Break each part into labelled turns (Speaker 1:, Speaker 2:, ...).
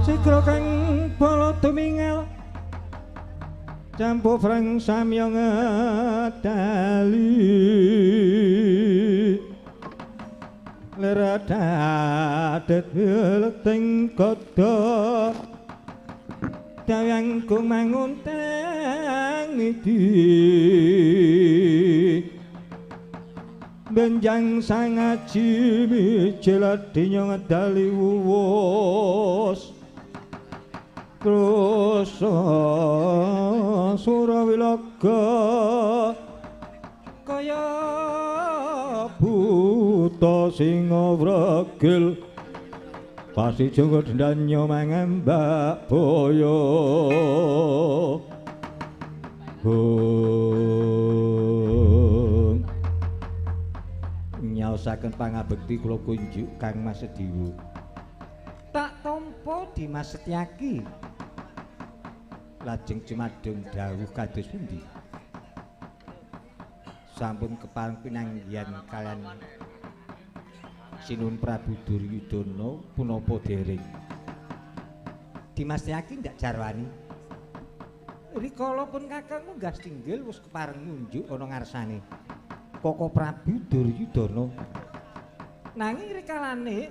Speaker 1: Sigra kang bala tumingal campuh frang samya ngedali leradat weleting kodha dayang kumangun tang nidi benjang sangaji mijil adinya ngedali wuwus Kroso Surawilaga kaya buta singa wregil pasti junggo dendanya mangembak boyo. Nyaosaken pangabekti kula kunjuk Kang Mas Sediwo. Tak tampa Dimas Setyaki. Lajeng jumadung dawuh kados pundi? Sampun kepareng pinanggihan kalian Sinuhun Prabu Duryudana punapa dereng? Dimas Setyaki ndak jarwani. Rikala pun kakang munggah tinggil wis kepareng ngunjuk ana ngarsane Koko Prabu Duryudana. Nanging rikalane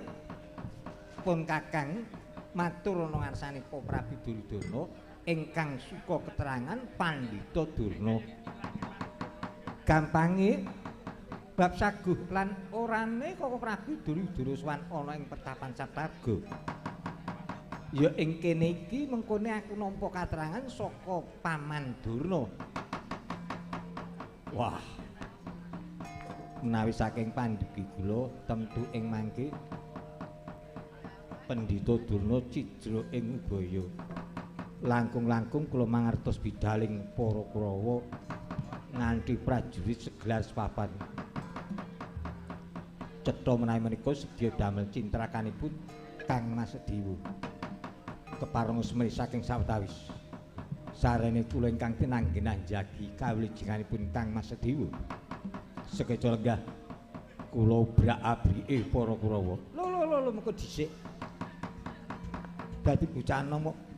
Speaker 1: pun kakang matur ana ngarsane Koko Prabu Duryudana ingkang suka keterangan Pandhita Durna. Gampange bab saguh lan orane Koko Prabu Duryudana sowan ana ing pertapan Saptarga. Ya ing kene iki mengkone aku nampa katerangan saka Paman Durna. Wah. Menawi saking pandugi kula temtu ing mangke Pandhita Durna cidra ing ubaya. Langkung-langkung kula mangertos bidaling para Kurawa nganti prajurit segelar sepapan. Cetha menawi menika sedya damel cintrakanipun Kang Mas Sediwo. Kepareng semri saking sawetawis sarene kula ingkang tinanggenah njagi kawilujenganipun Kang Mas Sediwo. Sekeca lenggah kula obrak-abrike para Kurawa. Lho lho lho mengko dhisik. Dadi bocah enom kok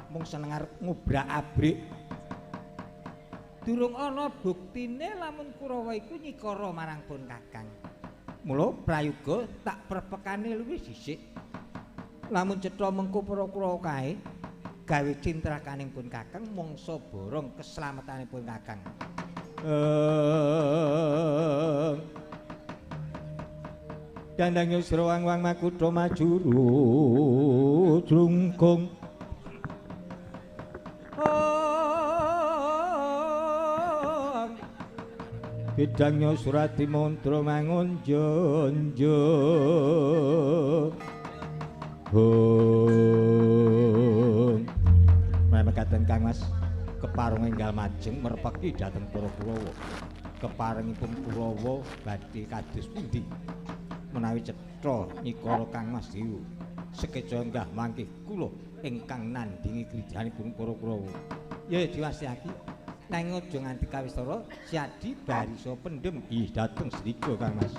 Speaker 1: mung seneng arep ngobrak-abrik. Durung ana buktine lamun Kurawa iku nyikara marang pun kakang. Mula prayoga tak prepekane luwih dhisik. Lamun cetha mengko para Kurawa kae gawe cintrakaning pun kakang mangsa borong keslametane pun kakang. Dandang yusra wang-wang makutha majuru jrungkung. Bidangnya surati mantra mangun jonjo. Mekaten Kang Mas kepareng enggal majeng merpeki dhateng para Kurawa. Keparengipun Kurawa badhe kados pundi? Menawi cetha nyikara Kang Mas Dewa sekeca enggah mangke kula ingkang nandingi grijanipun para Kurawa. Ya diwastihake. Nanging aja nganti kawistara siadi barisa pendem ih dhateng srika Kang Mas.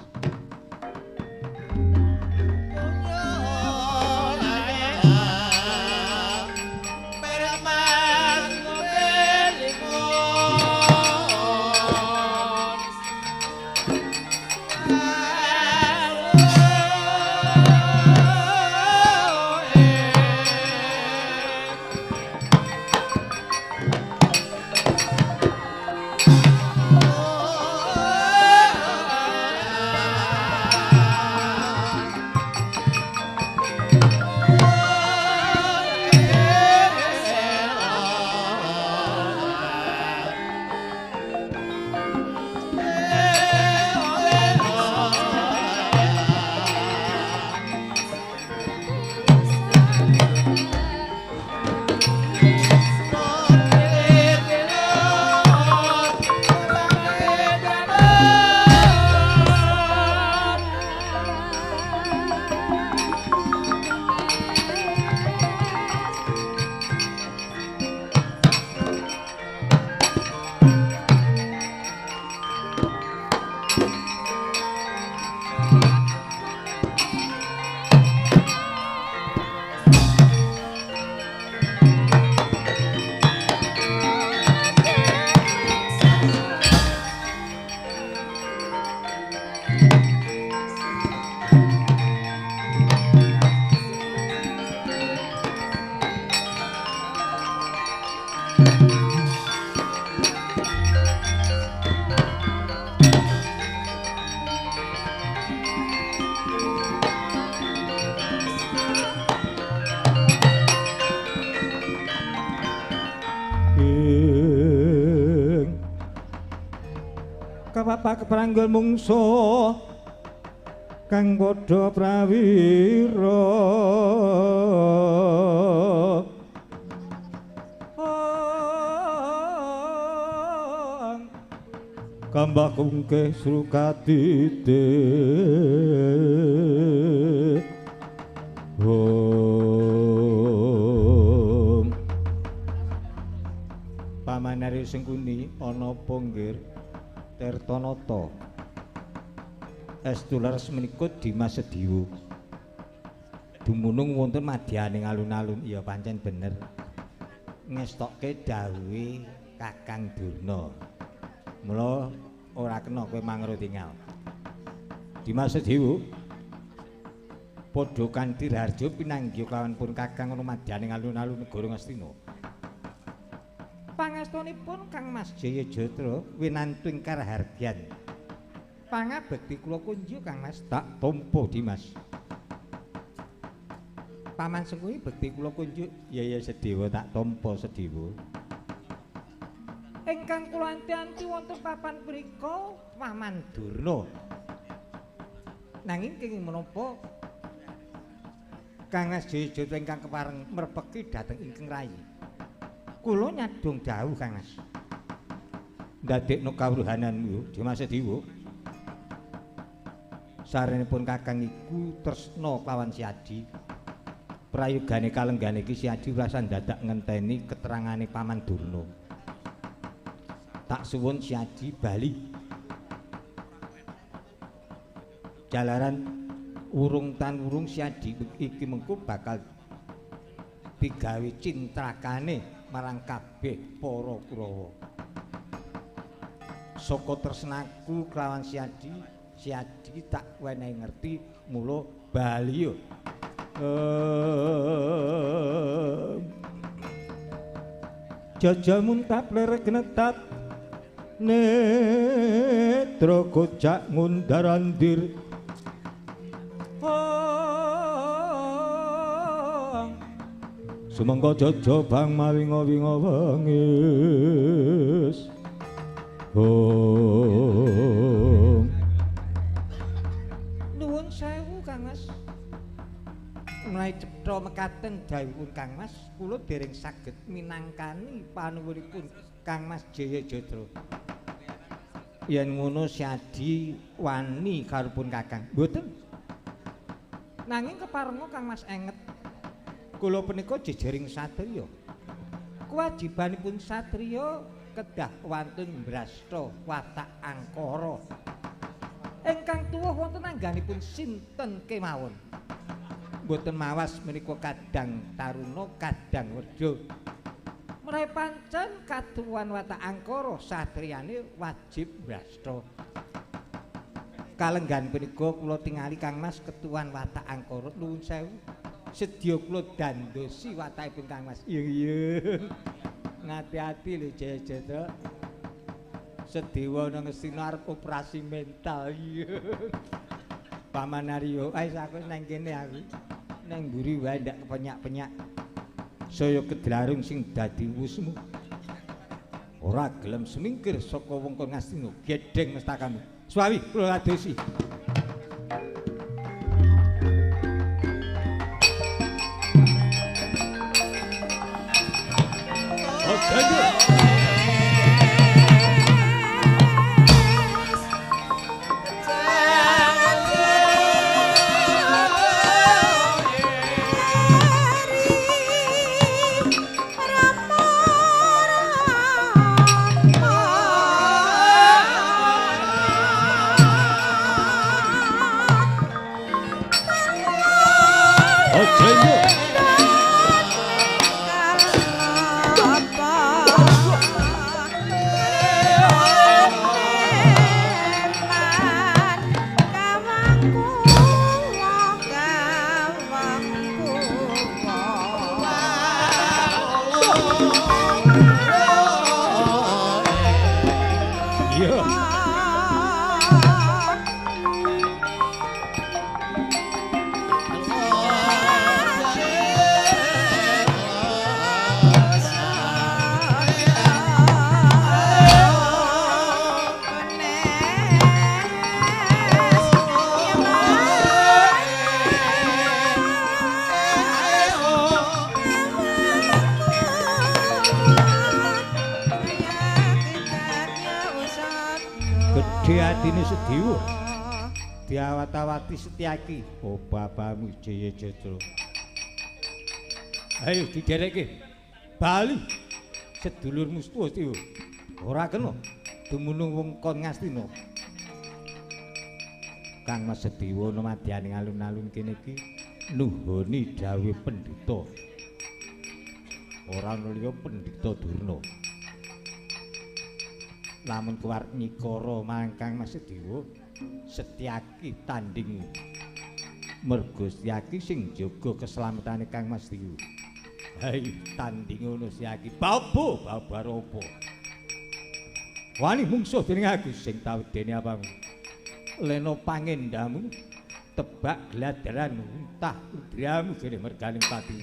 Speaker 1: Kapapak pranggul mungsuh kang padha prawira. Kambah kungkeh srukatite. Om. Paman Arya Sengkuni ana apa nggir Tirtanata? Estu leres menika Dimas Sediwa. Dumunung wonten madyaning alun-alun. Ya pancen bener. Ngestokke dawuhe Kakang Durna. Mula ora kena kowe mangro tingal. Dimas Sediwa padha kanthi raharja pinanggih kelawan pun Kakang ana madyaning alun-alun negara Ngastina. Pangestunipun Kang Mas Jaya Jatra winantu ing karahargyan. Pangabekti kula kunjuk Kang Mas tak tampa Dimas. Paman Sengkuni bekti kula kunjuk. Ya ya Sedewa tak tampa Sedewa. Ingkang kula anti-anti wonten papan punika Paman Durna. Nanging kenging menapa Kang Mas Jaya Jatra ingkang kepareng merpeki dhateng ingkang rayi. Kula nyadong dawuh Kang Mas. Ndadekno kawruhanan Dimas Sediwa. Sarenipun Kakang iku tresna kelawan Siadi. Prayogane kalenggane iki Siadi rasa dadak ngenteni keterangane Paman Durna. Tak suwun Siadi bali. Jalaran urung tan urung Siadi iki mengko bakal digawe cintrakane marang kabeh para Kurawa. Saka tresnaku kelawan Siadi, Siadi tak wenehi ngerti mula bali yo. Jaja muntap ler gnetat netra kocak ngundarandir. Sumangga jaja bang mawinga-winga wengis. Om. Nuwun sewu Kang Mas. Menawi cetha mekaten dawuhipun Kang Mas, kula dereng saged minangkani panuwunipun Kang Mas Jaya Jatra. Yen ngono Siadi wani karepun Kakang. Mboten. Nanging keparenga Kang Mas enget. Kula punika jejering satriya. Kewajibanipun satriya kedah wantun mbrasta watak angkara. Ingkang tuwuh wonten angganipun sinten kemawon. Mboten mawas menika kadang taruna kadang werja. Menawi pancen katuwuhan watak angkara satriyane wajib mbrasta. Kalenggan punika kula tingali Kang Mas ketuwan watak angkara. Nuwun sewu. Sedya kula dandosi watakipun Kang Mas. Iya iya. Ngati-ati lho Jaya Jatra. Sedewa nang Ngastina arep operasi mental. Iya. Paman Aryo, ayo aku nang kene aku. Nang mburi wae ndak kepenyak-penyak. Saya kedlarung sing dadi wusmu. Ora gelem semingkir saka wongkon Ngastina, gedheng mestakamu. Suwawi kula kadosi.
Speaker 2: Yeah.
Speaker 1: Adine Sedewa diawat-awati Setyaki. Oh babamu Jaya Jatra. Ayo diderekke. Bali sedulurmu Sedewa. Ora kena dumunung wong kon Ngastina. Kang Mas Sedewa numadyaning alun-alun kene iki nuhoni dawuh pendhita. Ora ana liya pendhita Durna. Lamun kuwar nyikara marang Kang Mas Sedewa, Setyaki tanding. Mergo Setyaki sing jaga keselamatane Kang Mas Sedewa. Hai tanding ngono Setyaki. Babo babar apa? Wani mungsuh dening aku sing tau dene apamu. Leno pangendamu tebak gladaran untah udramu kene merganing pati.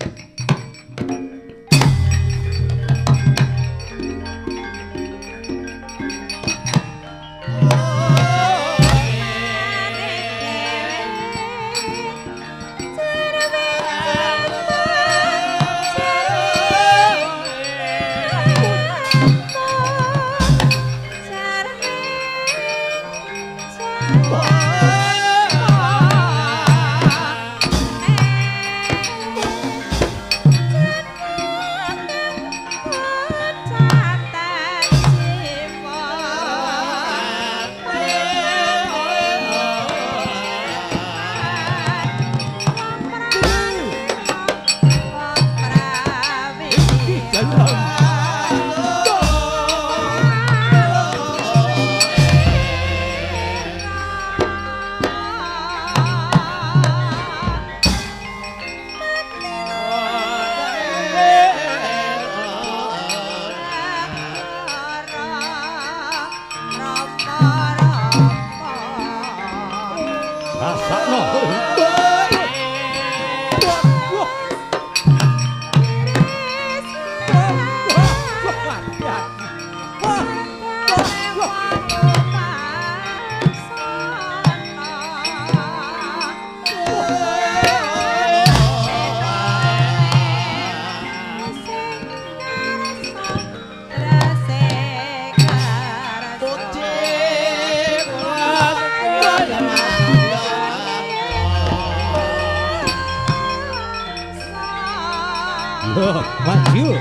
Speaker 1: Maju.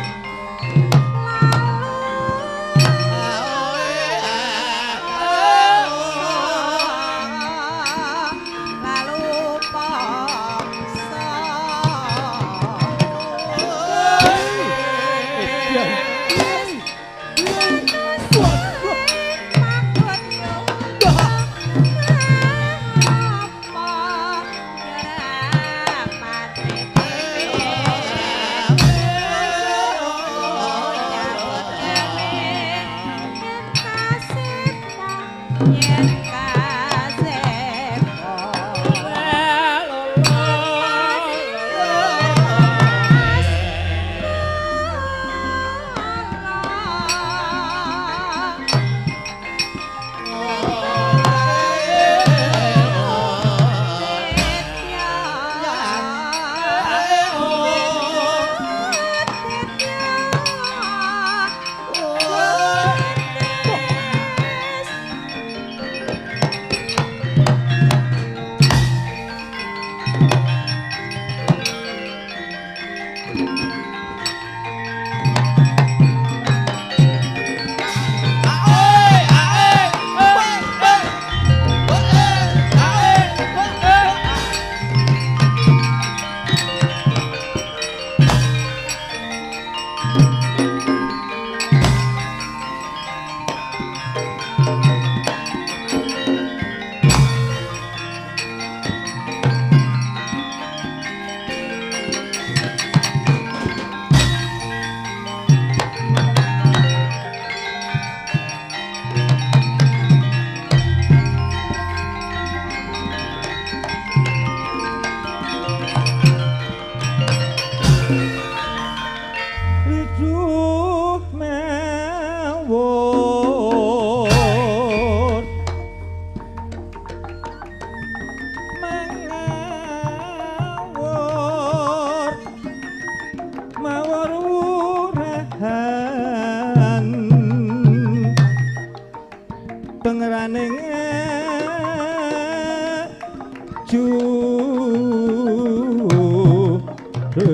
Speaker 1: Tengeraning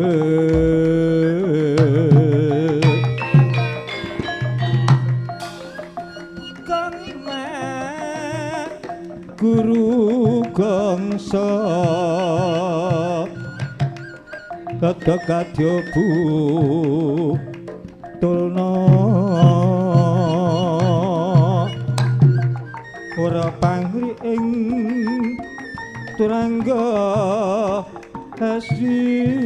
Speaker 1: Kang Guru Gangsa Dadak kadya butulna ora pangri ing turangga asri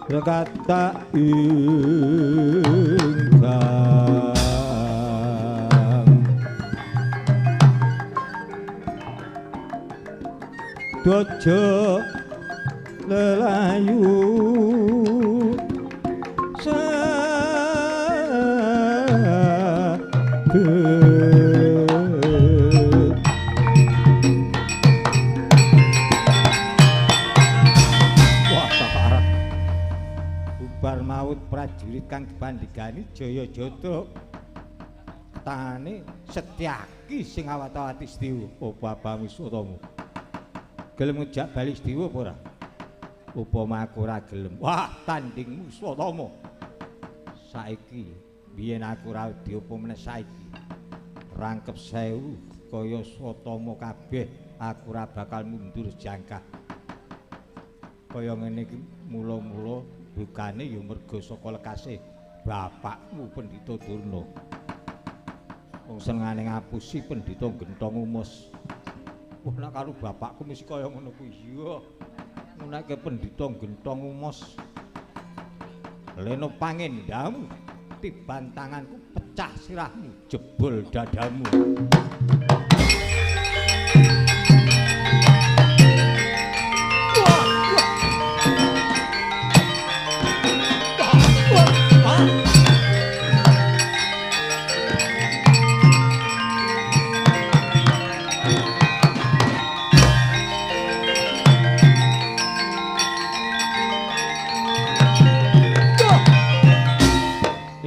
Speaker 1: rekata ingkang dojo lelayu sabet. Wah, bapak bubar maut prajurit kang dipandhegani Jaya Jatra tangane Setyaki sing awat-awati Setiwa. Apa abamu Swatama? Gelem ngejak bali Setiwa apa ora? Upama aku ora gelem. Wah, tandingmu Swatama. Saiki biyen aku ora wedi apa meneh saiki. Rangkep sewu kaya Swatama kabeh aku ora bakal mundur jangkah. Kaya ngene iki mula-mula bukane ya mergo saka lekase bapakmu Pendhita Durna. Wong senengane ngapusi pendhita gentong umus. Wah, nek karo bapakku mesti kaya ngono kuwi. Iya. Ngunake pendhita gentong umus. Leno pangendamu tiban tanganku pecah sirahmu jebol dadamu.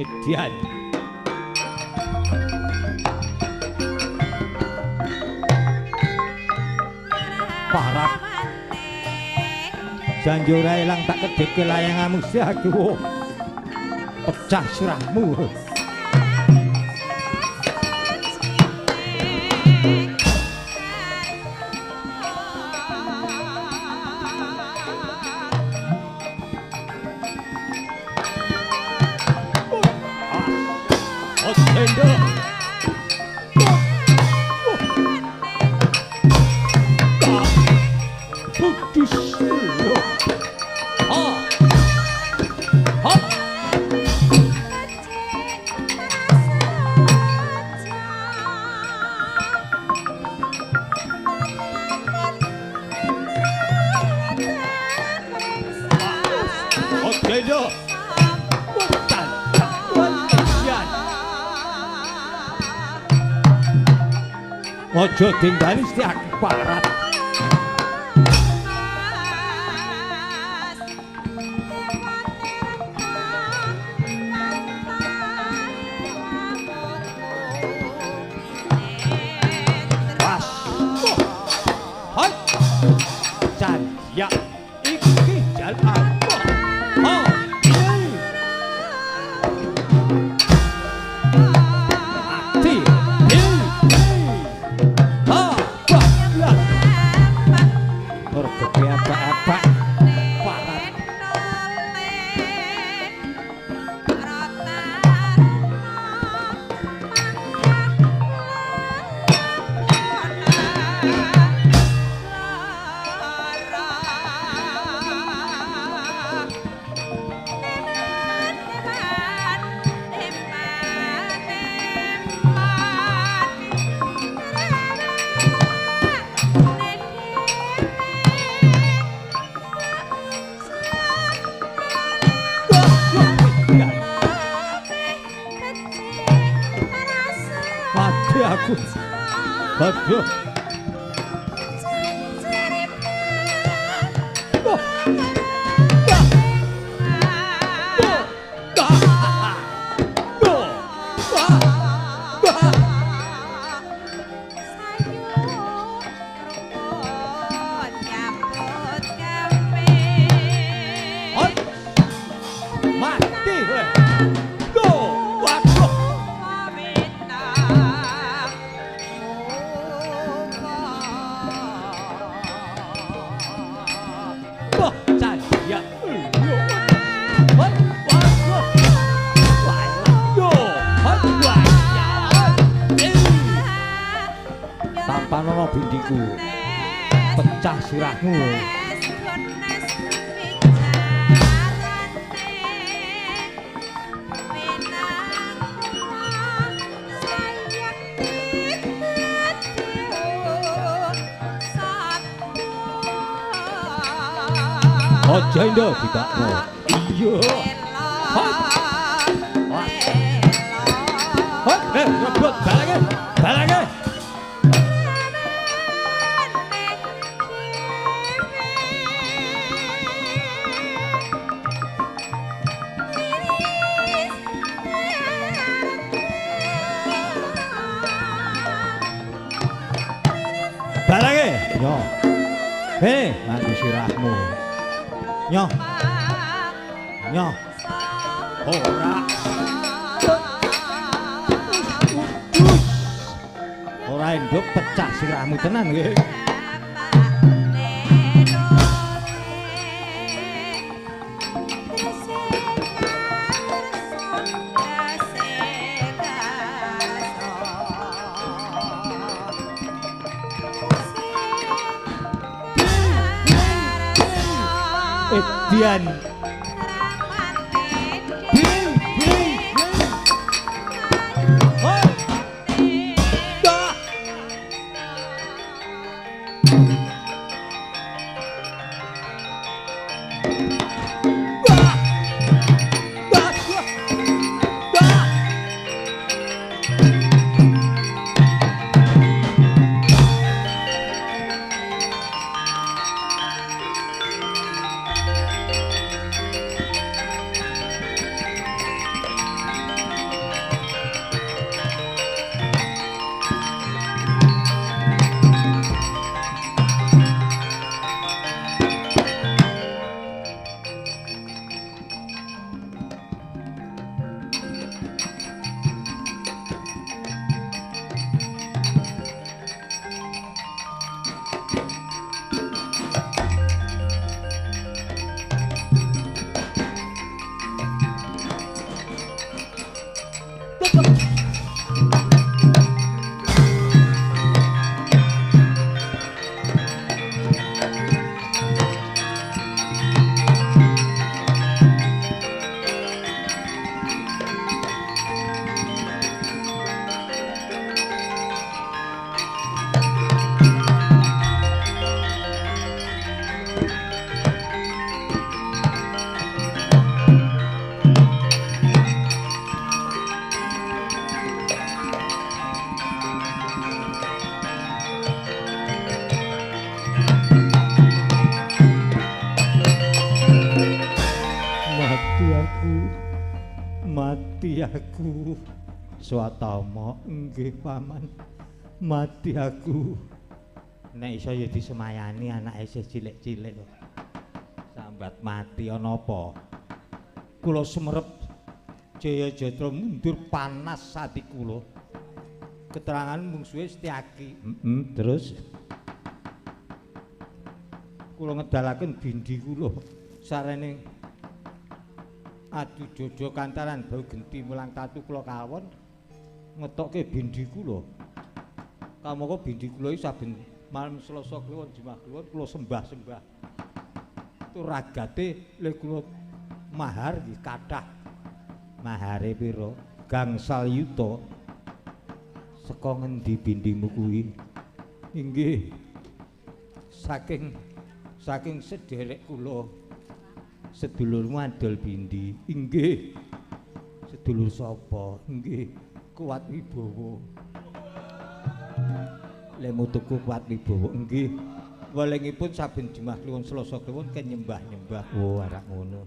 Speaker 1: Edian. Parak. Janjura ilang tak kedhipke layangamu aku. Pecah sirahmu. Ojo dinggali Setyaki parat. Pas. Hoi. Candya iki jal aku. Ha. Ati. Aku. Aduh. Ronono bindiku. Pecah sirahmu. Aja ndo dibakno. Iya. Hop. Hop, rebut balake. Balake. Balake. Yo. Hei, nganggo sirahmu. Nyoh. Nyoh. Ora. Ora enduk pecah sirahmu tenan nggih. Edian. Mati aku. Swatama nggih paman. Mati aku. Nek iso ya disemayani anake isih cilik-cilik kok. Sambat mati ana apa? Kula sumerep Jaya Jatra mundur panas ati kula. Keterangan mungsuhe Setyaki. Terus kula ngedalaken bindi kula sarene adu jojo kantaran bau genti mulang tatu kula kawon ngetokke bindi kula. Kamangka bindi kula iki saben malam Selasa Kliwon Jumat Kliwon kula sembah-sembah. Itu ragate le kula mahar nggih kathah. Mahare pira? Gangsal yuta. Saka ngendi bindimu kuwi? Inggih. Saking sederek kula. Sedulurmu adol bindi. Inggih. Sedulur sapa? Inggih, Kuat Wibowo. Lemu tuku Kuat Wibowo. Inggih. Welingipun saben Jumat Kliwon Selasa Kliwon ken nyembah-nyembah. Oh, arak ngono.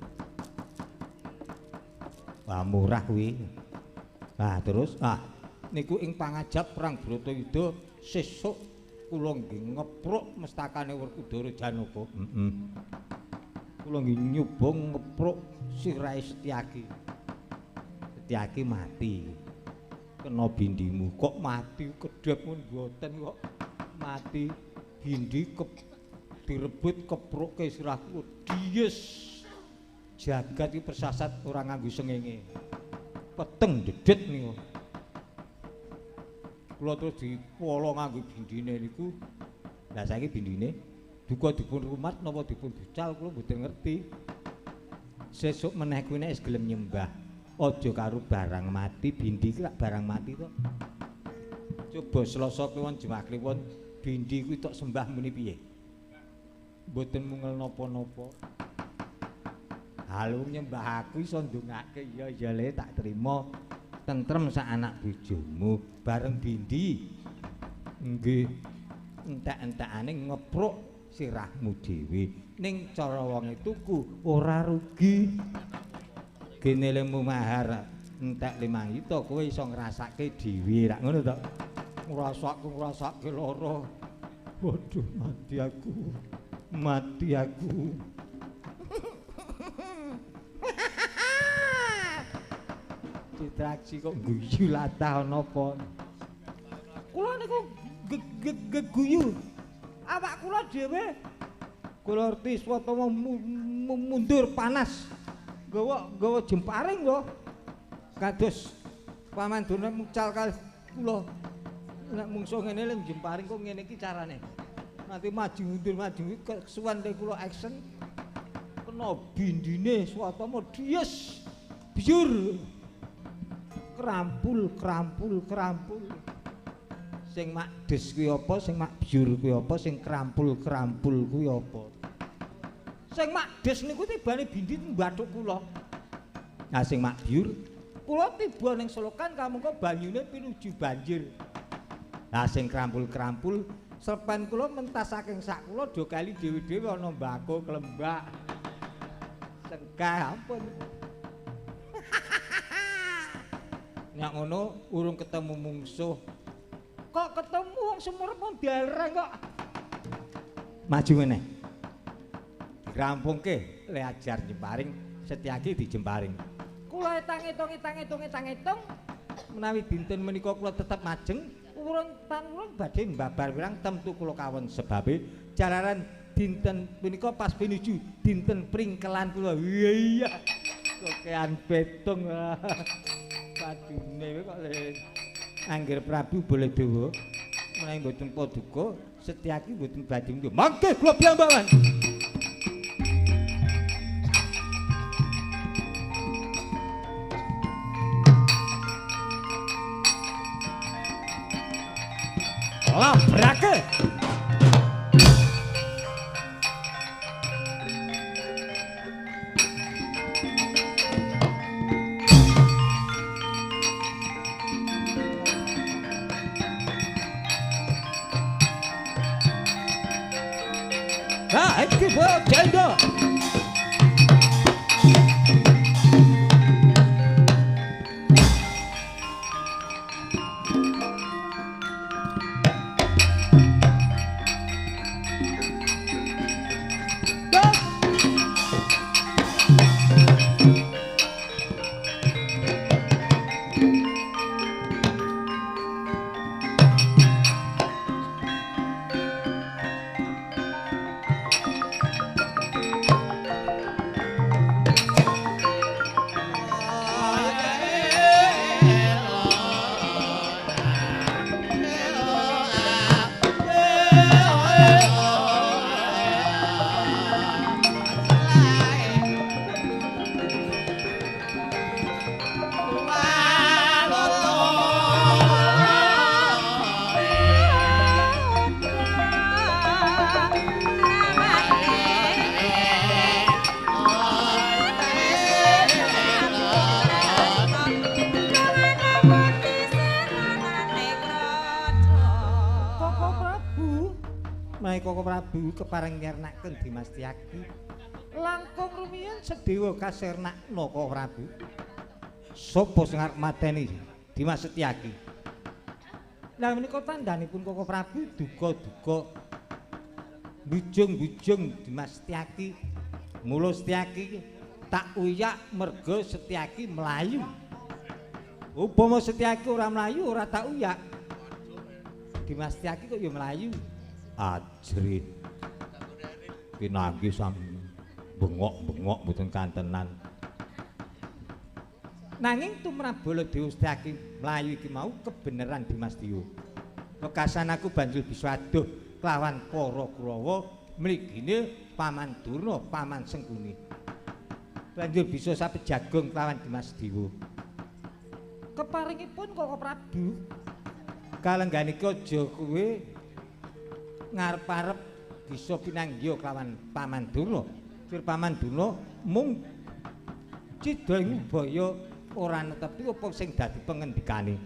Speaker 1: Wah, murah kuwi. Nah, terus niku ing pangajap perang Bratayuda sesuk kula nggih ngepruk mestakane Werkudara Janaka. Kula nggih nyoba ngepruk sirahe Setyaki. Setyaki mati. Kena bindimu. Kok mati kedhep mun mboten kok mati. Bindi direbut kepruke sirahku. Dies. Jagat iki persasat ora nganggo sengenge. Peteng dedet niku. Kula terus dipolo nganggo bindine niku. Lah saiki bindine duka dipun rumat napa dipun bucal kula mboten ngerti. Sesuk meneh kuwi nek wis gelem nyembah, aja karo barang mati, bindi iki lak barang mati to. Coba Selasa kliwon Jumat kliwon bindi kuwi tok sembah muni piye? Mboten mungel napa-napa. Halo nyembah aku iso ndongake ya ya le tak terima. Tentrem sak anak bojomu bareng bindi. Nggih. Entek-entekane ngepruk sirahmu dhewe. Ning cara wonge tuku ora rugi. Gene lemu mahar entek 5 yuta kowe iso ngrasake dhewe rak ngono to. Ngrasake lara. Waduh mati aku. Mati aku. Citraksi kok guyu latah ana apa? Kula niku geguyu. Awak kula dhewe kula ngerti swatama mundur panas. Gawa jemparing lho. Kados Paman Durna mucal kalih kula. Nek mungsuh ngene lho jemparing kok ngene iki carane. Nanti maju mundur maju kesuwen le kula action. Kena bindine swatama dies. Biur. Krampul krampul krampul. Sing makdes kuwi apa, sing makbyur kuwi apa, sing krampul krampul kuwi apa. Sing makdes niku tibane bindi mbathuk kula. Nah sing makbyur kula tiba ning selokan kamangka banyune pinuju banjir. Nah sing krampul-krampul serpen kula mentas saking sak kula do kali dhewe-dhewe ana mbako klembak. Sengkah ampun. Nek ngono urung ketemu mungsuh. Kok ketemu wong sumur pun diareng kok. Maju meneh. Dirampungke le ajar jemparing, Setyaki dijemparing. Kula etang-etung etang-etung etang-etung menawi dinten menika kula tetep majeng urun tan urun badhe mbabar wirang temtu kula kawon sebabe jalaran dinten punika pas pinuju dinten pringkelan kula. Iya. Kokean petung. Padune kok le Angger Prabu Baladewa menawi mboten paduka Setyaki mboten badhe mundur. Mangke kula piyambakan. Labrake. Nah, iki bocah. Koko Prabu kepareng nyernaken Dimas Setyaki langkung rumiyin sedewa kasernakna Koko Prabu. Sapa sing arep mateni Dimas Setyaki? Lah menika tandhanipun Koko Prabu duga-duga bujung-bujung Dimas Setyaki. Mula Setyaki tak uyak merga Setyaki mlayu. Upama Setyaki ora mlayu ora tak uyak. Dimas Setyaki kok ya mlayu. Ajrih pinanggih sami bengok-bengok mboten kantenan. Nanging tumrap Baladewa Setyaki mlayu iki mau kebeneran Dimas Dewa. Wekasan aku banjur bisa aduh kelawan para Kurawa mligine Paman Durna, Paman Sengkuni. Banjur bisa sapejagung kelawan Dimas Dewa. Keparingipun Koko Prabu, kalenggan iki aja kowe ngarep-arep bisa pinanggiya kelawan Paman Durna. Sir Paman Durna mung cidha ing baya ora netepi apa sing dadi pengendikane.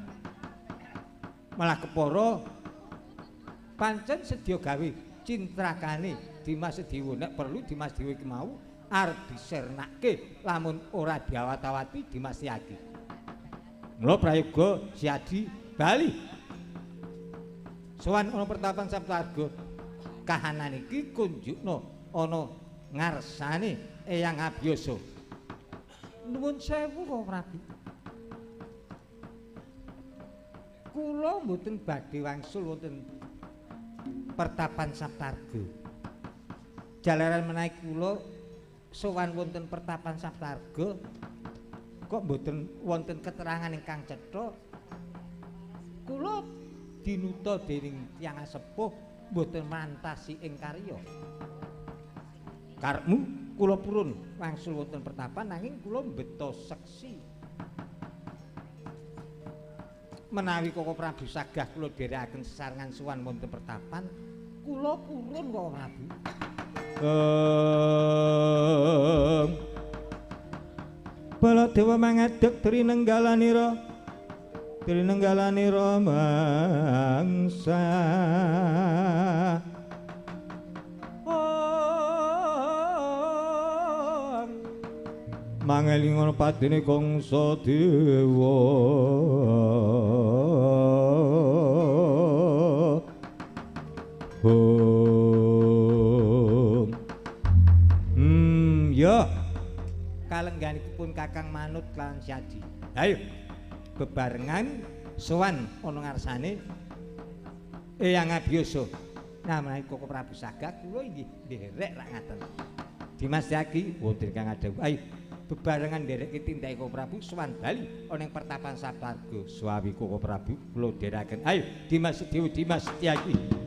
Speaker 1: Malah kepara pancen sedya gawe cintrakane Dimas Dewa. Nek perlu Dimas Dewa iki mau arep disernake lamun ora diawat-awati Dimas Yaki. Mula prayoga Siadi bali sowan ana pertapan Saptarga. Kahanan iki kunjukna ana ngarsane Eyang Abiyasa. Nuwun sewu Koko Prabu. Kula mboten badhe wangsul wonten pertapan Saptarga. Jalaran menawi kula sowan wonten pertapan Saptarga kok mboten wonten keterangan ingkang cetha. Kula dinuta dening tiyang sepuh mboten mantasi ing karya. Karepmu kula purun wangsul wonten pertapan nanging kula mbeta seksi. Menawi Koko Prabu sagah kula dherekaken sesarengan sowan wonten pertapan, kula purun Koko Prabu.
Speaker 2: Baladewa mangadeg trinenggalanira trinenggalanira mangsa. Mangelingon padene Kangsa Dewa.
Speaker 1: Ya. Kalengganipun Kakang manut lan Siadi. Ayo bebarengan sowan ana ngarsane Eyang Abiyasa. Nah, menawi Koko Prabu sagah kula inggih nderek rak ngaten. Dimas Yaki wonten kang adhawuh. Ayo bebarengan ndereke tindake Koko Prabu sowan bali ana ing pertapan Saptarga. Suwawi Koko Prabu kula dherekaken. Ayo Dimas Dewa Dimas Yaki.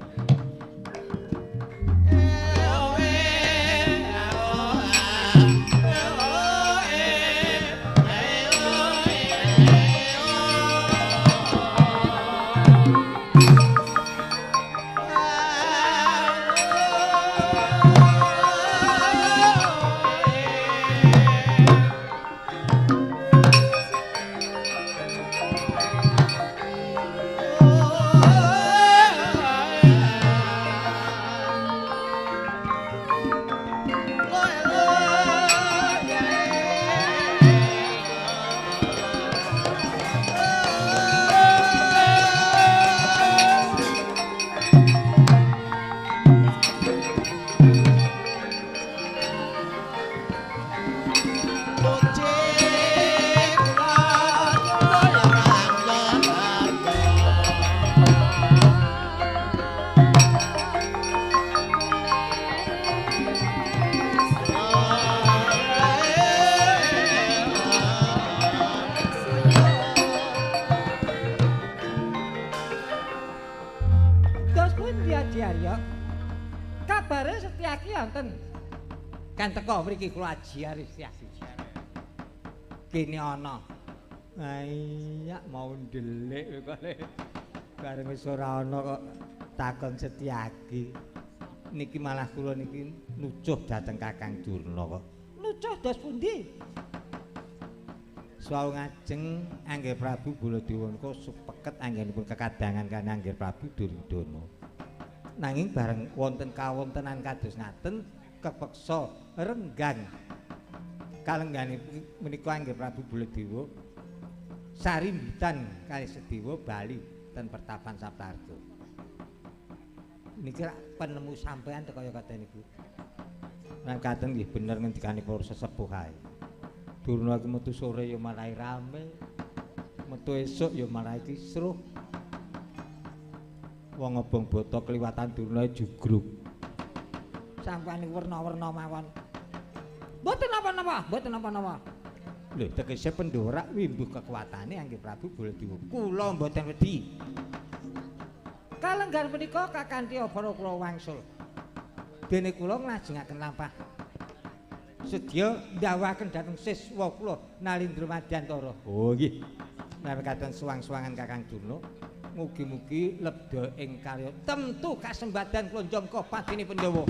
Speaker 2: Kan teko mriki kula ajiari Setyaki. Kene ana. Iya mau ndelik kok le. Bareng wis ora ana kok takon Setyaki. Niki malah kula niki nucuh dhateng Kakang Durna kok.
Speaker 1: Nucuh dos pundi?
Speaker 2: Suwau ngajeng Angger Prabu Baladewa nika supeket anggenipun kekadangan kan Angger Prabu Duryudana. Nanging bareng wonten kawontenan kados ngaten kepeksa renggang kalenggane menika Angger Prabu Baladewa sarimbitan kalih Sedewa bali ten pertapan Saptarga. Niki penemu sampean teko kaya katen niku. Lan katen nggih bener ngendikane para sesepuh kae. Durna iki metu sore ya marai rame, metu esuk ya marai kisruh. Wong obong boto kliwatan Durna jugruk.
Speaker 1: Sampeyan niku werna-werna mawon. Mboten napa-napa, mboten napa-napa.
Speaker 2: Lho, tegese pendhorak wimbuh kekuatane Angger Prabu Baladewa. Kula mboten wedi. Kalenggan punika kakanthi para kula wangsul. Dene kula nglajengaken lampah. Sedya ndhawuhaken dhateng siswa kula Nalindra Madyantara. Oh nggih. Menawi katon suwang-suwangan Kakang Durna, mugi-mugi lebda ing karya temtu kasembadan kula njangka padine Pandhawa.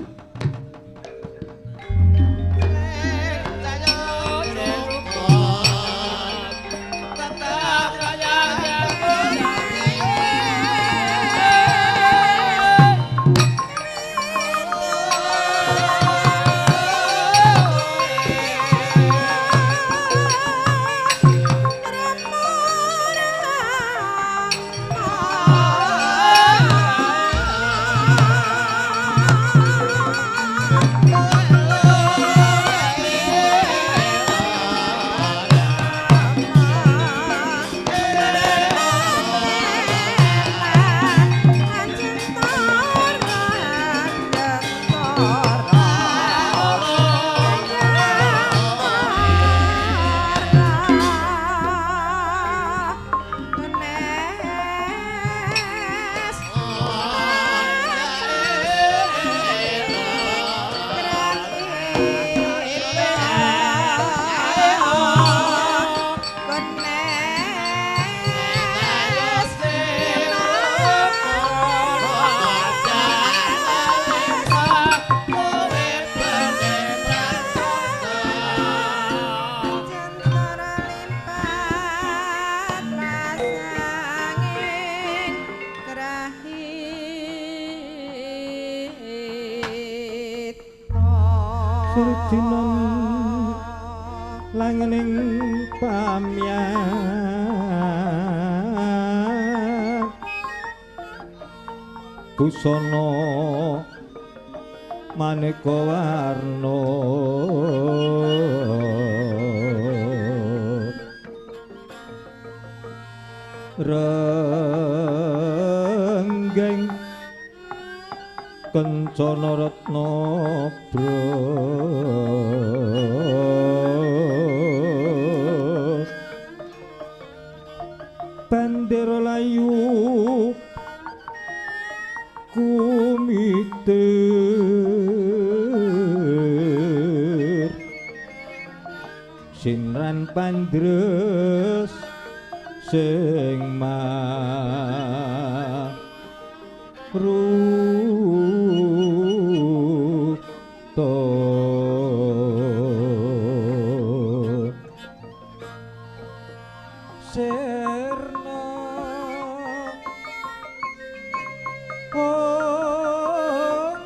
Speaker 1: Surdinan langening pamyat busana maneka warna renggeng kencana retna bandera layu kumitir sinran pandres sing Sirna ong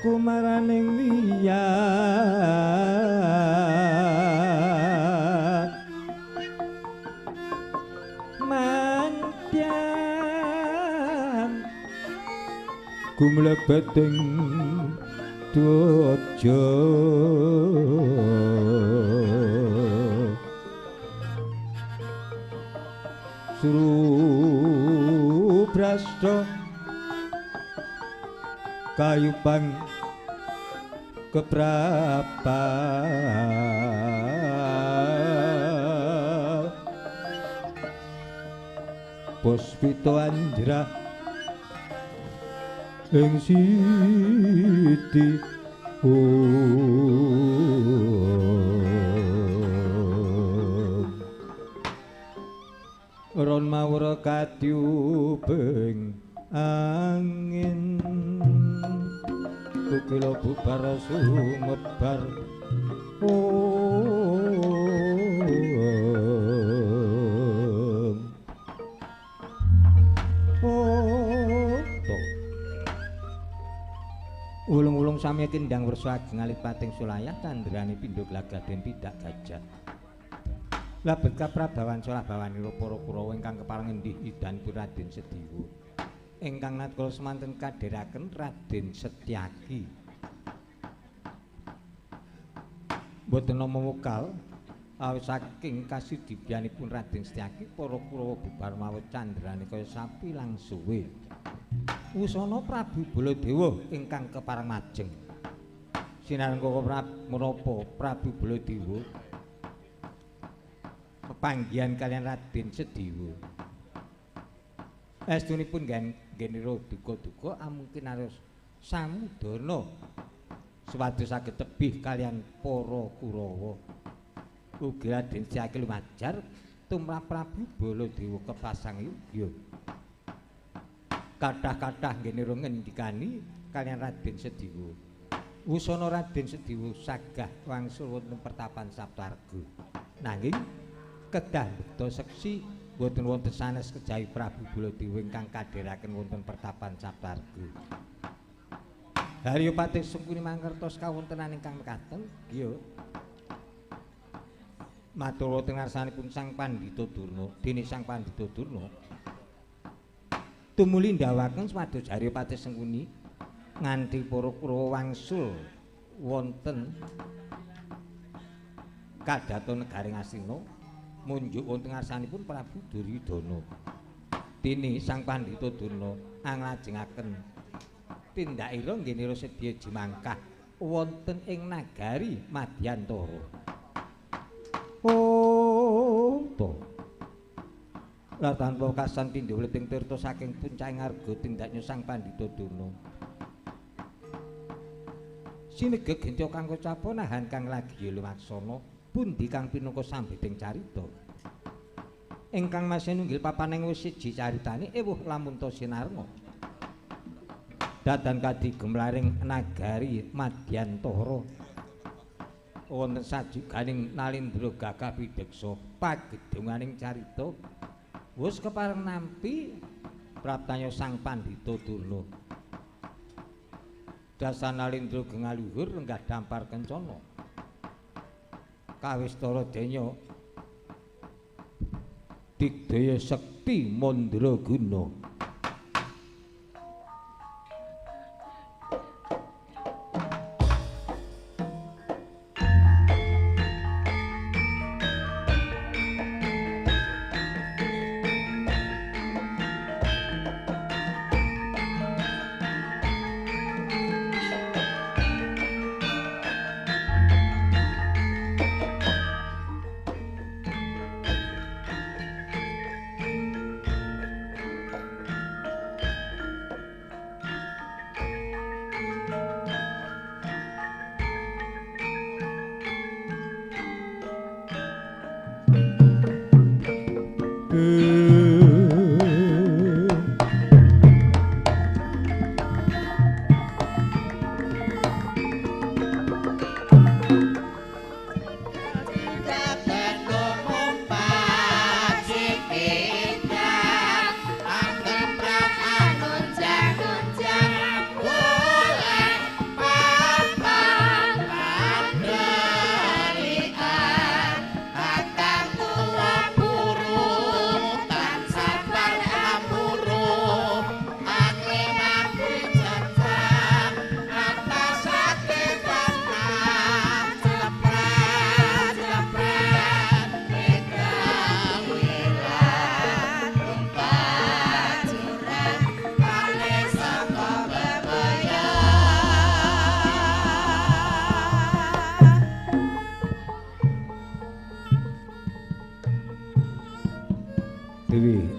Speaker 1: kumaraning wiyat mandyan gumlebeting dwaja Surubrasta kayupang keprapa Puspita anjrah ing siti Ron mawura katyubing angin kukila bubar sumebar Ulung-ulung sami kindang wersa ageng alit pating sulayah candrane pindha glagah den pidak gajah. Labet kaprabawan solah bawanira para Kurawa ingkang kepareng ngendih idanipun Raden Sediwa. Ingkang natkala semanten kadheraken Raden Setyaki. Mboten nama wekal awit saking kasidibyanipun Raden Setyaki para Kurawa bubar mawon candrane kaya sapi lang suwe. Wusana Prabu Baladewa ingkang kepareng majeng. Sinarengga menapa Prabu Baladewa pepanggihan kalian Raden Sediwa.
Speaker 2: Estunipun nggenira duka-duka amungkin harus samudana supados saged tebih kaliyan para Kurawa. Ugi Raden Setyaki lumajar tumrap Prabu Baladewa kepasang yugya. Kathah-kathah nggenira ngendikani kaliyan Raden Sediwa. Wusana Raden Sediwa sagah wangsul wonten pertapan Saptarga. Nanging kedah bekta seksi boten wonten sanes kejawi Prabu Baladewa ingkang kadheraken wonten pertapan Saptarga. Haryapati Sengkuni mangertos kawontenan ingkang mekaten, nggih. Matur wonten ngarsanipun Sang Pandhita Durna, dene Sang Pandhita Durna tumuli ndawaken supados Haryapati Sengkuni nganti para Kurawa wangsul wonten kadhaton negari Ngastina munjuk wonten ngarsanipun Prabu Duryudana. Dene Sang Pandhita Durna anglajengaken tindakira nggenira sedya jimangkah wonten ing nagari Madyantara. Oh, to. Lah tanpa kasan pindha wleting tirta saking puncahing arga tindaknya Sang Pandhita Durna. Sinegeg gentya kang kocapa nahan kang lagi lumaksana pundi kang pinaka sambiting carita. Ingkang masih nunggil papan ing wis siji caritane ewuh lamun ta sinarma. Dadan kadi gemlaring nagari Madyantara wonten sajuganing Nalindra gagah pideksa pagedhunganing carita wis kepareng nampi praptanya Sang Pandhita Durna. Dasa Nalindra gengaluhur lenggah dampar kencana kawistara denya digdaya sekti mandraguna.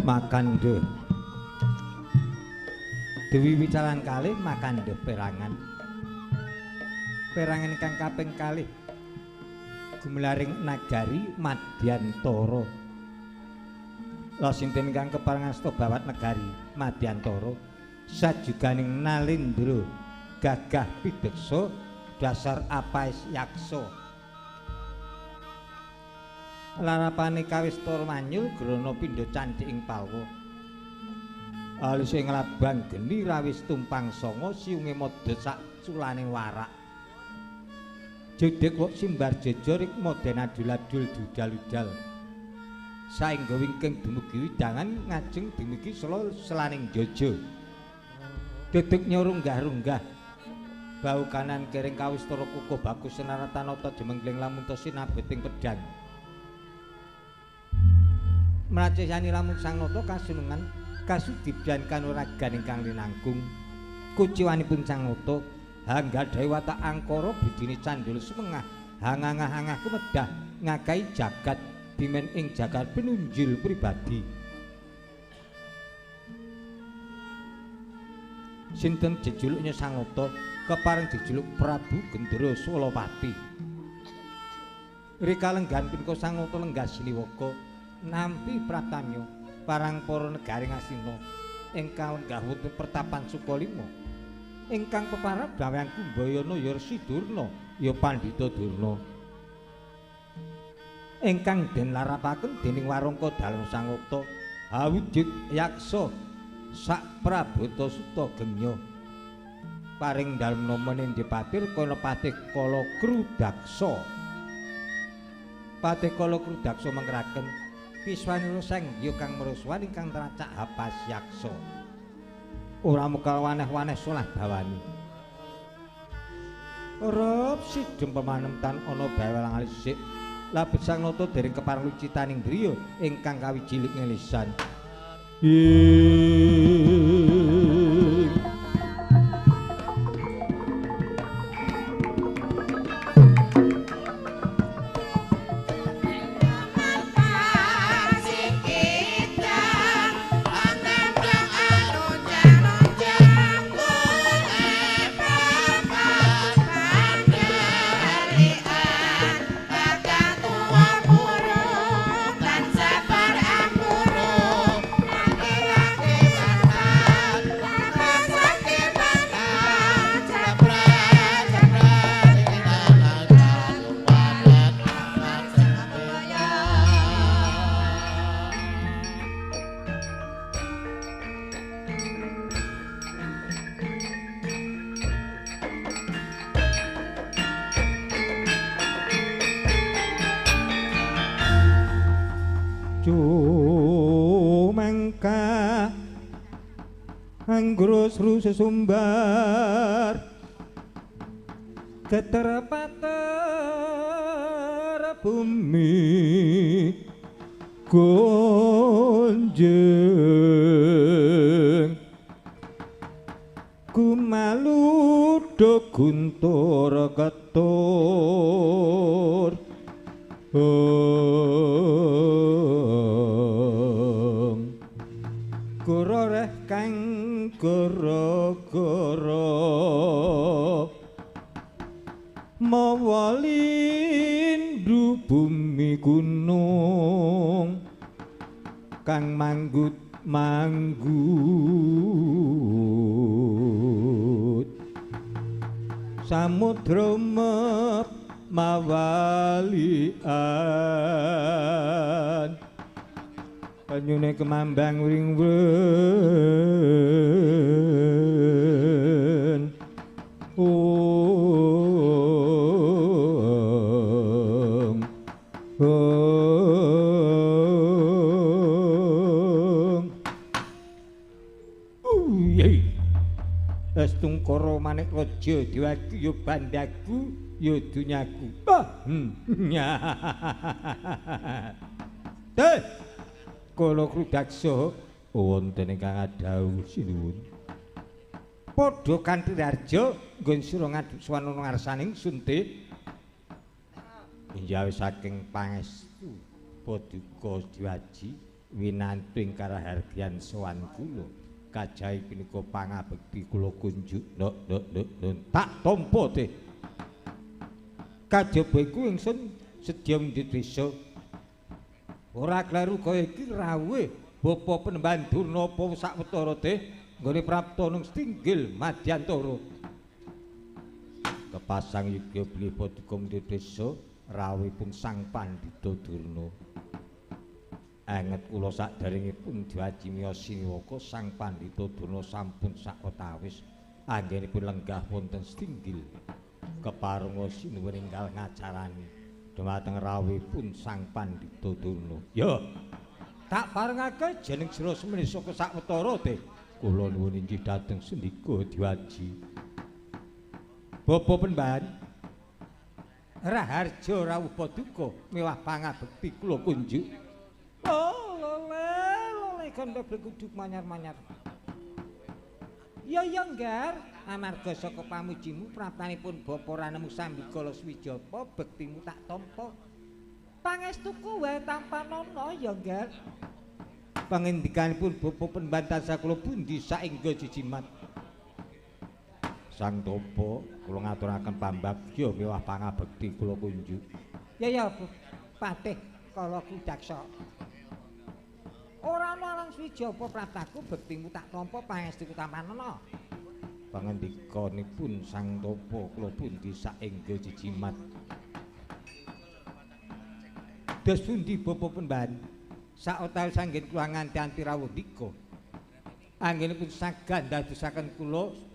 Speaker 2: Makandha Dewi wicalan kalih makandha perangan. Perangan ingkang kaping kalih gumelaring nagari Madyantara. Lah sinten ingkang kepareng asta bawat negari Madyantara sajuganing Nalindra gagah pideksa dasar apais yaksa. Larapane kawistara manyul grana pindha candhi ing palwa. Aluse nglabang geni rawis tumpang sanga siunge madha sak culane warak. Jedhek wok simbar jejor rikma den adul-adul dudal-udal. Saengga wingking dumugi widangan ngajeng dumugi sela selaning jaja. Dedek nyorunggah-runggah. Bau kanan kering kawistara kukuh bagus senaratanata jemengling lamun ta sinabeting pedhang. Mracesani lamun sang nata kasunungan kasudibyan kanuragan ingkang linangkung. Kuciwanipun sang nata hanggadhahi watak angkara budine candul sumengah hangangah-angah kumedhah ngakai jagat dimen ing jagat pinunjul pribadi.
Speaker 1: Sinten jejuluknya Sangnata kepareng jejuluk Prabu Gendra Sulapati. Rika lenggahan punika Sangnata lenggah siliwaka nampi pratanya parang para negari Ngastina ingkang lenggah wonten pertapan Sukalima. Ingkang peparab Dawang Kumbayana ya Resi Durna ya Pandhita Durna. Ingkang den larapaken dening warangka dalem Sangnata awujud yaksa sak Prabata Suta Genya. Paring dalem nama Nindyapatir kana Patih Kala Krudaksa. Patih Kala Krudaksa mengkeraken piswanira Sang Hyang kang mruswan ingkang tracak hapas yaksa. Ora mukal waneh-waneh solah bawani. Rep sidem pemanemtan ana bawelang alisik. Labet Sangnata dereng kepareng lucitaning griya ingkang kawijilik ngelisan. Cumangka anggrus sesumbar geter pater bumi gonjeng kumaludo guntur ketur goro kang goro-goro mawa lindu bumi gunung kang manggut manggut samudra mep mawalian banyune kemambang wring wen ong ong uyey Astungkara manik raja dewaku ya bandaku ya dunyaku. Teh Kala Krudaksa wonten ingkang adhawuh sinuwun. Padha kanthi raja nggon sira ngadhep sowan ana ngarsaning ingsun teh. Injawis saking pangestu paduka diwaji winantu ing karahargyan sowan kula. Kajawi punika pangabekti kula kunjuk nok nok nok tak tampa teh. Kajaba iku ingsun sedya mundhut desa. Ora kleru kaya iki rawuh Bapa Penemban Durna apa sawetara teh nggone prapta nang Stinggil Madyantara. Kepasang yuga bilih paduka mundhut desa rawuhipun Sang Pandhita Durna. Anget kula saderengipun diwaji miyos siniwaka Sang Pandhita Durna sampun sawetawis anggenipun lenggah wonten Stinggil. Keparunga sinuwun enggal ngacarani dumateng rawuhipun Sang Pandhita Durna. Ya, tak parengake jeneng sira semene saka sawetara teh. Kula nuwun inggih dhateng sendika diwaji. Bapa Penemban Raharja rawuh paduka miwah pangabekti kula kunjuk. Oh, lole lole kandha blekuduk manyar-manyar. Ya ya ngger, amarga saka pamujimu praptanipun bapa ranemu sambikala swijapa bektimu tak tampa. Pangestuku wae tanpa nono ya ngger. Pangendikanipun bapa Penemban tansah kula pundi saengga jijimat. Sang Topo kula ngaturaken pambagya miwah pangabekti kula kunjuk.
Speaker 2: Ya ya Patih Kala Kudaksa. Ora ana lan suwijapa prataku bektimu tak tampa pangestuku tampanana.
Speaker 1: Pangandikanipun Sang Topo kula pundi saengga jijimat.
Speaker 2: Dos pundi bapa pembahan? Saotawis anggen kula nganti-anti rawuh dika. Anggenipun saged ndadosaken kula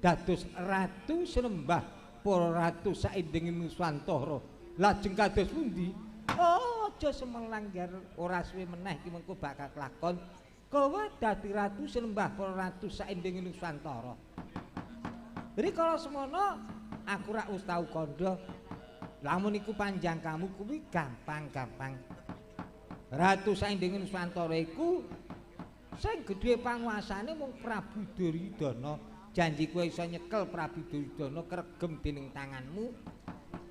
Speaker 2: dados ratu senembah para ratu saindenging Nuswantara. Lajeng kados pundi? Oh, aja semelang ger ora suwe meneh iki mengko bakal kelakon. Kowe dadi ratu senembah para ratu saindenging Nuswantara. Rikala semono aku rak wis tau kandha. Lamun iku panjang kamu kuwi gampang-gampang. Ratu saindenging Nuswantara iku sing gedhe panguasane mung Prabu Duryudana. Janji kowe iso nyekel Prabu Duryudana kregem dening tanganmu.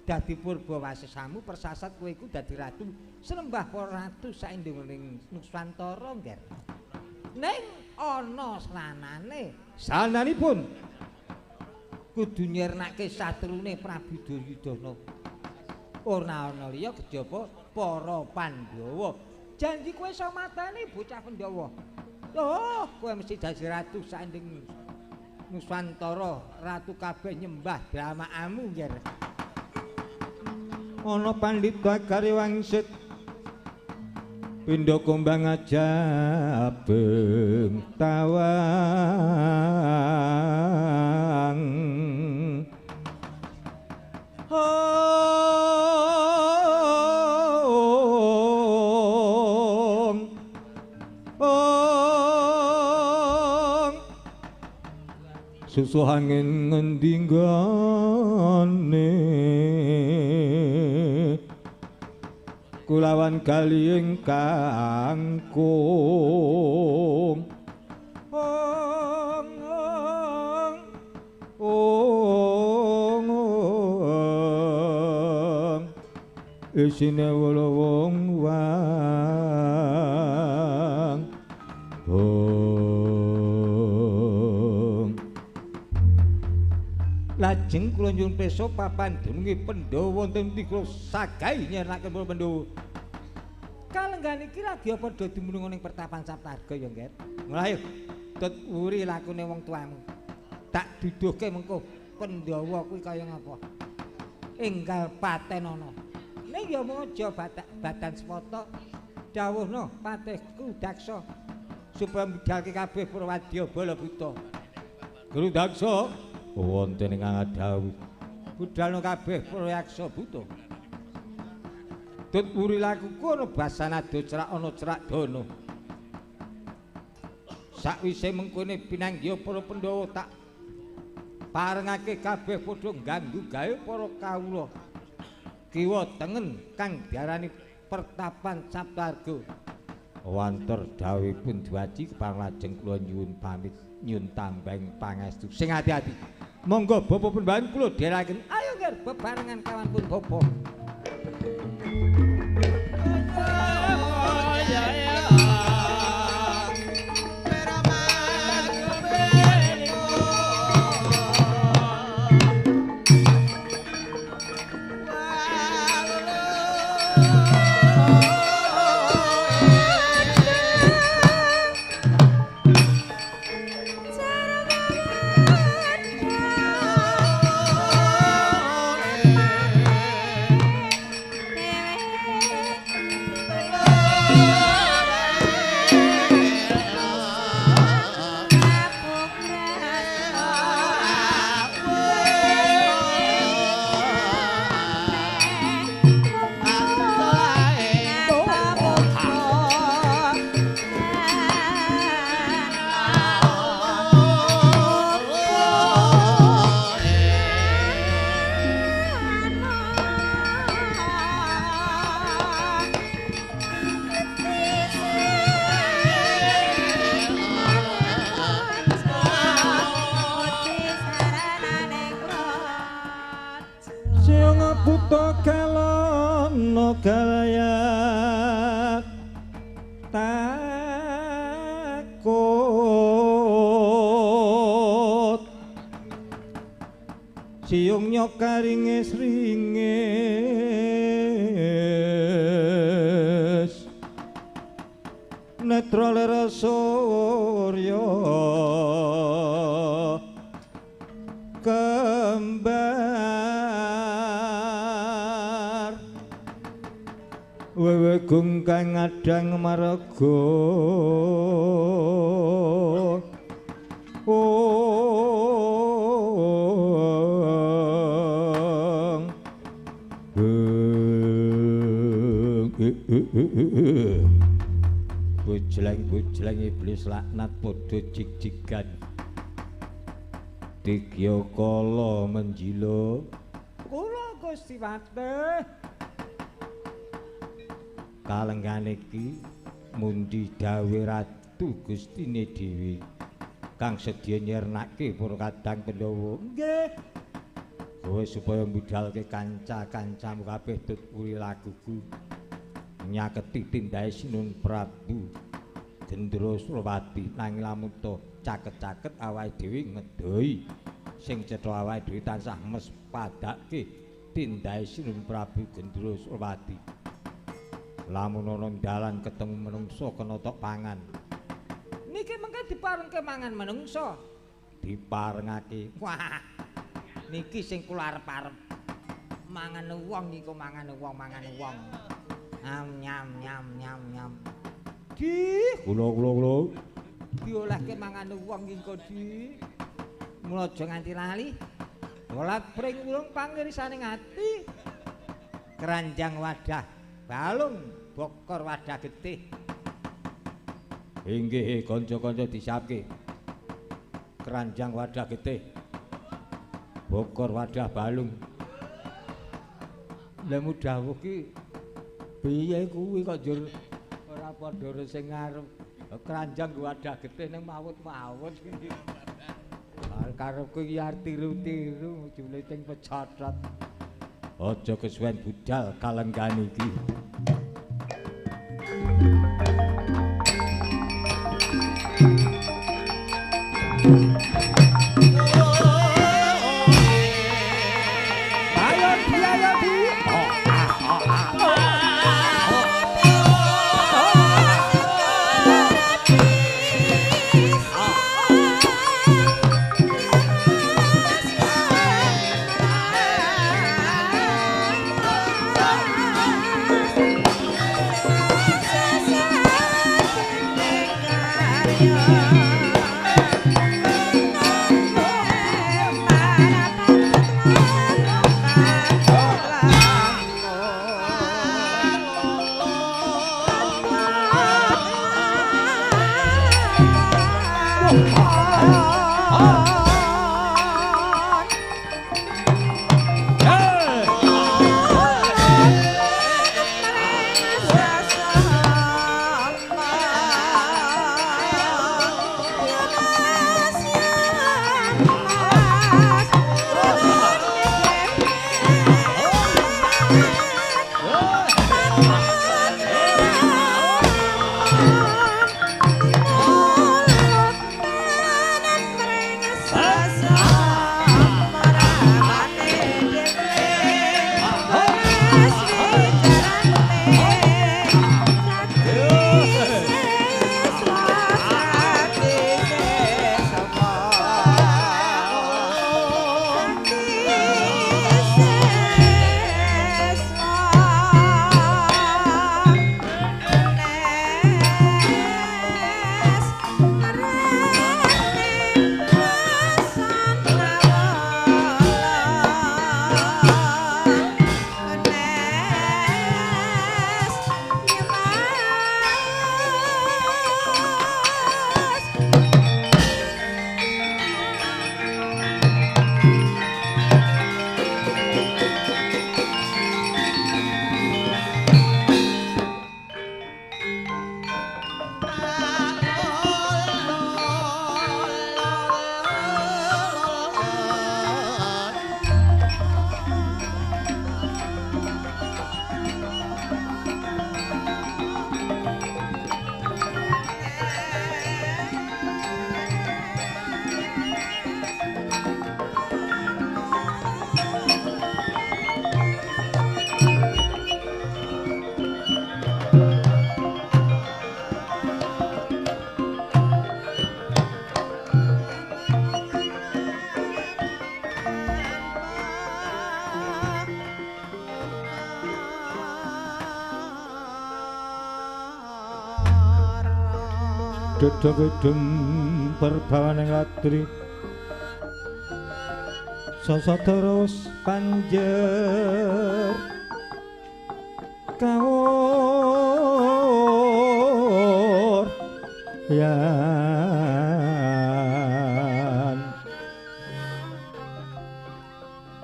Speaker 2: Dadi purba wasesamu persasat kowe iku dadi ratu senembah para ratu saindenging Nuswantara ngger. Ning ana sanane.
Speaker 1: Sananipun
Speaker 2: kudu nyirnake satrune Prabu Duryudana. Ora ana liya kejaba para Pandhawa. Janji kowe iso mateni bocah Pandhawa. Oh, kowe mesti dadi ratu saindeng Nuswantara, ratu kabeh nyembah dramakamu ngger.
Speaker 1: Ana pandhita kare wangsit pindha kumbang ajabeng tawang. Ong ong susuh angin ngendi nggone kulawan kali ingkang kung. Ong ong ong ong isine wong wang ong.
Speaker 2: Lajeng kula nyuwun pirsa papan dununge Pandhawa wonten pundi kula sagahi nyernaken para Pandhawa. Kalenggan iki lagi padha dumunung ning pertapan Saptarga ya, Ngger. Ayo, tut wuri lakune wong tuamu. Tak duduhke mengko Pandhawa kuwi kaya ngapa. Enggal patenana. Ning ya mung aja badan sepata. Dawuhna Patihku Daksa supaya mbudalke kabeh para wadya bala buta.
Speaker 1: Guru Daksa wonten ing ngadhawuh
Speaker 2: budalna kabeh para yaksa buta. Tut wuri lakuku ana basanada cerak ana cerak dana. Sakwise mengkone pinanggiha para Pandhawa tak parengake kabeh padha ngganggu gawe para kawula. Kiwa tengen kang diarani pertapan Saptarga.
Speaker 1: Wanter dawuhipun Dwaji kepareng lajeng kula nyuwun pamit nyuwun tambahing pangestu.
Speaker 2: Sing ati-ati. Monggo bapa pembahan kula dherekaken. Ayo ngger bebarengan kawan pun bapa.
Speaker 1: Galayak takut Surya karinge sringes netra lera surya kembar wewegung kang ngadang marga bujleng-bujleng iblis laknat padha jig-jigan Digya kala menjila kula Gusti Wateh kalenggan iki mundi dawuh Ratu Gustine dhewe kang sedya nyirnake para kadang Pandhawa. Nggih. Kowe supaya mbudalke kanca-kancamu kabeh tut kuwi laguku nyaketi tindake Sinun Prabu Gendra Surawati nanging lamun to caket-caket awake dhewe ngedoi sing cetha awake dhewe tansah mespadake tindake Sinun Prabu Gendra Surawati. Lamun ana dalan ketemu menungsa kena tok pangan. Niki mengke diparengke mangan menungsa. Diparengake. Wah. Niki sing kula arep-arep. Mangan wong iku mangan wong, mangan wong. Nyam nyam nyam nyam nyam. Di kula kula kula. Diolehke mangan wong iku di. Mula aja nganti lali. Welat pring wulung pangirisane ati. Keranjang wadah balung bokor wadah getih. Inggih kanca-kanca disiapke. Keranjang wadah getih. Bokor wadah balung. Lah mudhawuh ki piye kuwi kok njur ora padha sing ngarep. Keranjang wadah getih ning mawut-mawut. Karepku iki arep tiru-tiru jebule sing pecotot. Aja kesuwen budal kalenggan iki. Ayo di, ayo di. Dedegedem perbawaning latri sasa terus panjer kaur yan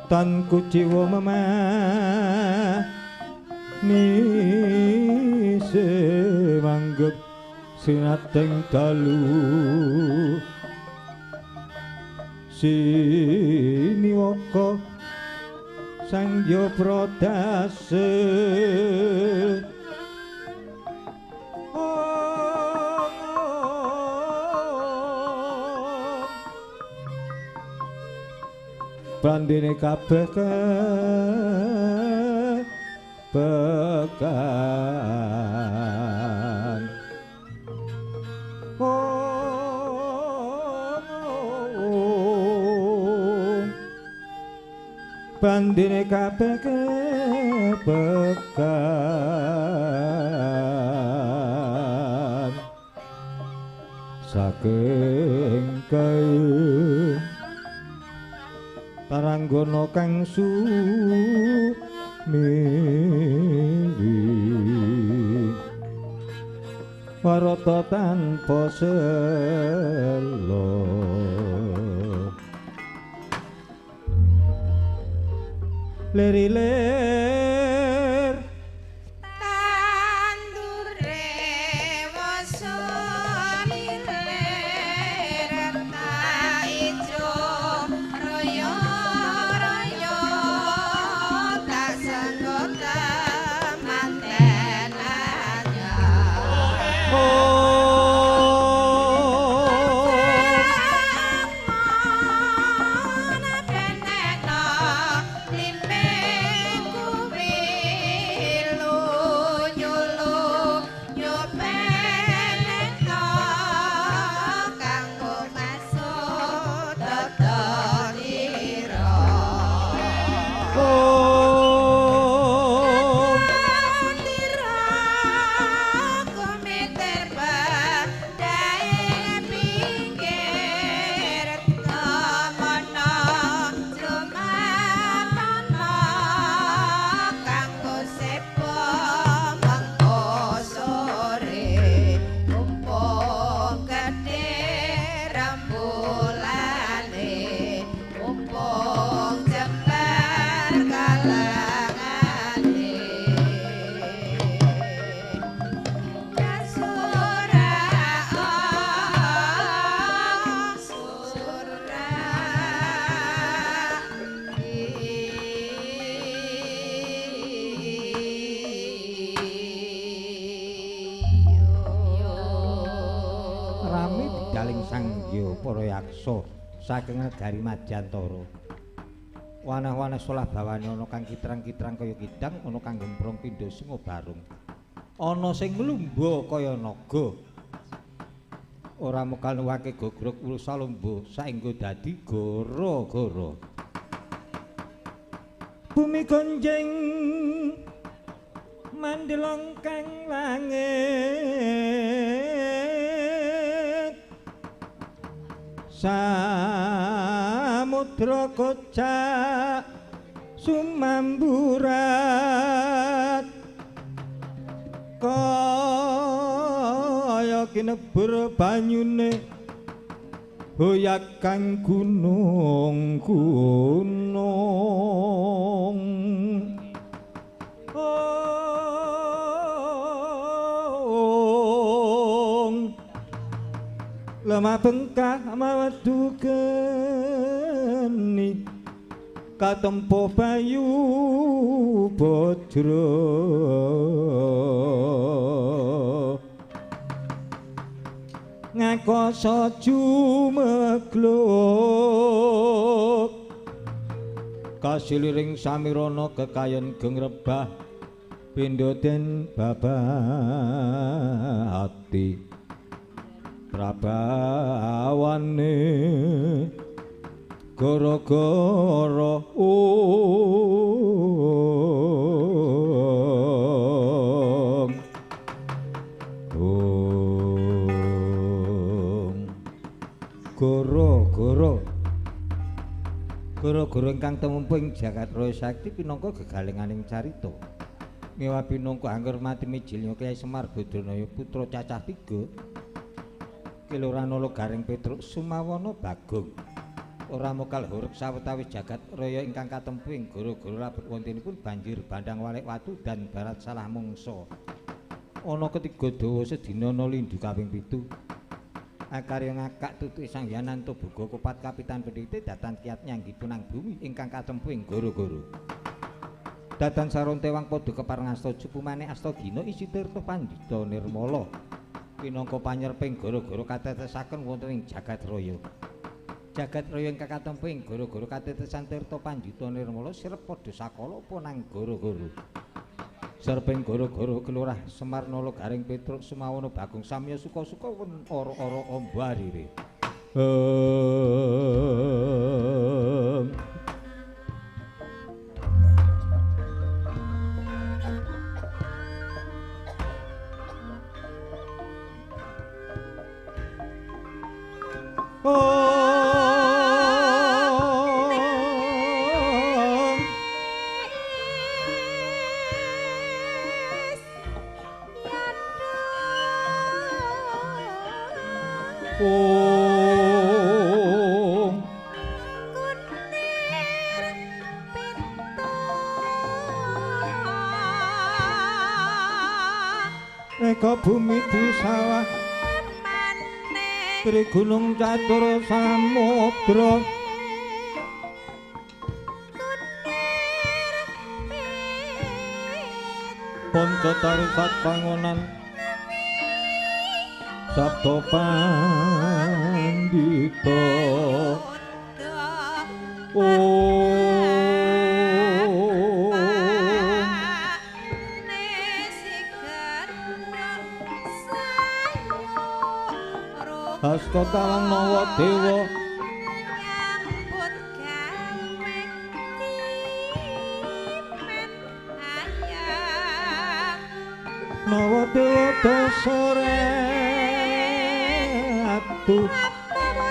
Speaker 1: tan kuciwa memah nise manggep sinateng dalu siniwaka sangya prodase bandene kabeh bekan. Bandine kabeh kebekan saking kae taranggana kang sumiwi warata tanpa sela. Lir-lir
Speaker 3: tandure wasa lilir ta ijo royo royo tak senggota manten anyar.
Speaker 1: Para yaksa saking negari Madyantara. Wanah-wanah solah bawane ana kang kitrang-kitrang kaya kidang, ana kang gemprong pindha singa barung. Ana sing mlumba kaya naga. Ora mekal nuwake gogrog wulu salumba saengga dadi gara-gara. Bumi gonjeng mandelong kang langit samudra kocak sumamburat kaya kinebur banyune hoyak kang gunung-gunung. Lemah bengkah mawedu geni katempo bayu bajra ngakoso jumegluk kasiliring samirana kekayon geng rebah pindha den babati prabawane gara-gara om om.
Speaker 2: Goro-goro. Goro-goro ingkang tumumpu ing jagat raya sakti pinangka gegalenganing carita. Mewa pinangka angger mati mijilnya Kyai Semar Badranaya putra cacah tiga. Kelurahan Nala Gareng Petruk Sumawana Bagong. Ora mokal horeg sawetawis jagat raya ingkang katempu ing goro-goro labet wontenipun banjir bandhang walek watu dan barat salah mangsa. Ana ketiga dawa sedina lindu kaping 7. Akarya ngakak tutuke Sang Hyang Antaboga kopat kapitan pendhite datan kiat nyanggi punang bumi ingkang katempu ing goro-goro. Datan saron tewang padha kepareng asta cupumane Astagina isi tirta pandhita nirmala. Pinangka panyerping goro-goro katetesaken wonten ing jagat raya. Jagat raya ingkang katempu ing goro-goro katetesan tirta pandhita nirmala sirep padha sakala punang goro-goro. Serping goro-goro kelurah Semar Nala Gareng Petruk Sumawana Bagong samya suka-suka won ora-ora amba arire. Eka bumi di sawah Trigunung catur samudra Panca tarusat pangonan Sabda Pandita. Hasta tawang nawa dewa
Speaker 3: nyambut gawe timen ayam
Speaker 2: nawa dewa dasare atu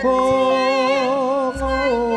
Speaker 2: oh oh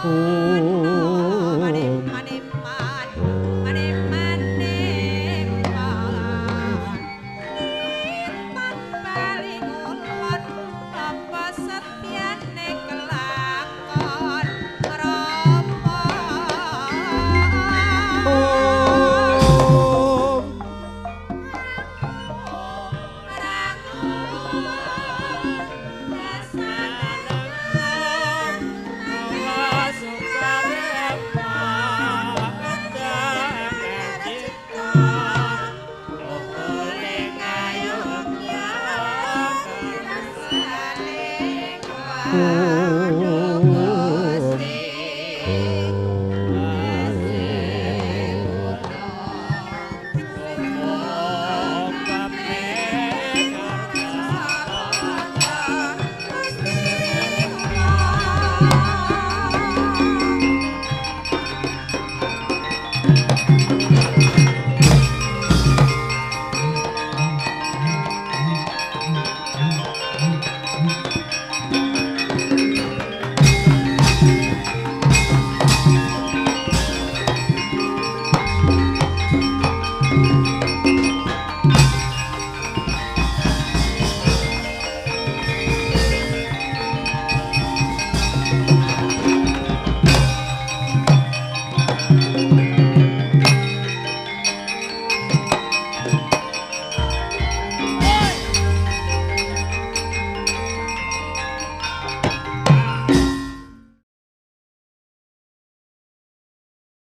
Speaker 2: Oh.